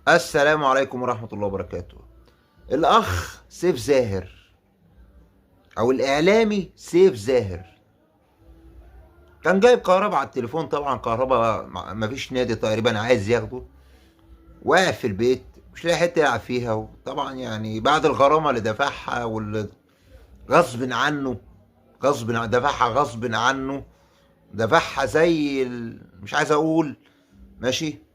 السلام عليكم ورحمة الله وبركاته. الأخ سيف زاهر أو الإعلامي سيف زاهر كان جايب كهربا على التليفون. طبعا كهربا مفيش نادي تقريبا عايز ياخده، واقف في البيت مش لاقي حتة يلعب فيها. وطبعا يعني بعد الغرامة اللي دفعها واللي غصب عنه، دفعها غصب عنه، دفعها زي مش عايز اقول ماشي.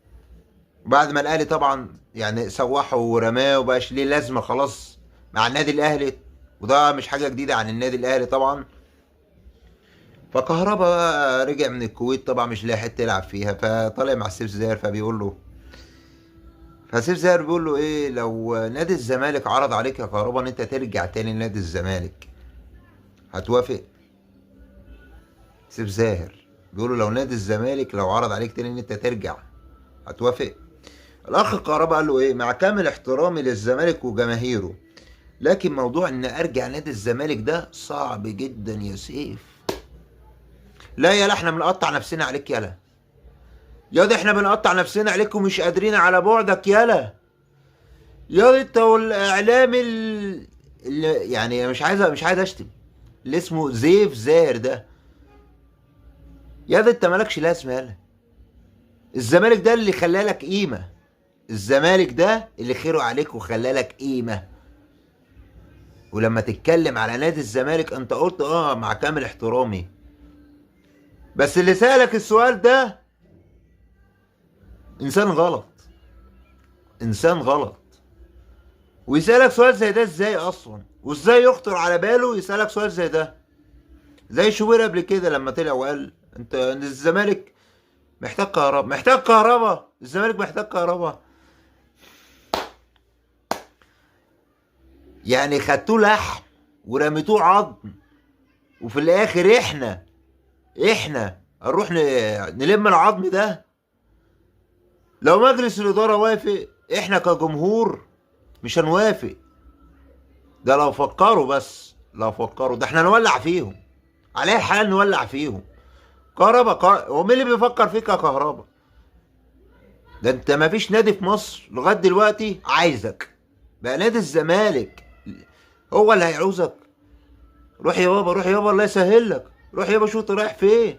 بعد ما الاهلي طبعا يعني سوحه ورماه وبقاش ليه لازمه خلاص مع النادي الاهلي، وده مش حاجة جديدة عن النادي الاهلي طبعا. فكهربا بقى رجع من الكويت طبعا مش لاقي حتة يلعب فيها، فطالع مع سيف زاهر فبيقول له، فسيف زاهر بيقول له ايه، لو نادي الزمالك عرض عليك يا كهربا ان انت ترجع تاني لنادي الزمالك هتوافق؟ سيف زاهر بيقول له لو نادي الزمالك لو عرض عليك تاني ان انت ترجع هتوافق؟ الاخ كهربا قال له ايه، مع كامل احترامي للزمالك وجماهيره، لكن موضوع ان ارجع نادي الزمالك ده صعب جدا يا سيف. لا يا لا، احنا بنقطع نفسنا عليك يالا، يا ده احنا بنقطع نفسنا عليك ومش قادرين على بعدك يالا، يا ده انت والاعلام اللي يعني مش عايز اشتم، اللي اسمه زيف زاهر ده، يا ده انت مالكش لازمه يالا. الزمالك ده اللي خلالك قيمة، الزمالك ده اللي خيره عليك وخلالك قيمة. ولما تتكلم على نادي الزمالك انت قلت مع كامل احترامي، بس اللي سألك السؤال ده انسان غلط، انسان غلط. ويسألك سؤال زي ده ازاي اصلا؟ وازاي يخطر على باله يسألك سؤال زي ده؟ زي شوبير قبل كده لما طلع وقال انت ان الزمالك محتاج كهرباء، محتاج كهرباء، الزمالك محتاج كهرباء. يعني خدتوه لحم ورميتوه عظم، وفي الاخر احنا هنروح نلم العظم ده. لو مجلس الادارة وافق احنا كجمهور مش هنوافق. ده لو فكروا، بس لو فكروا، ده احنا نولع فيهم على الحال، نولع فيهم. كهربا، هو مين اللي بيفكر فيك يا كهربا؟ ده انت ما فيش نادي في مصر لغاية دلوقتي عايزك، بقى نادي الزمالك هو اللي هيعوزك. روح يا بابا، روح يا بابا، الله يسهل لك، روح يا بابا، شوف انت رايح فين.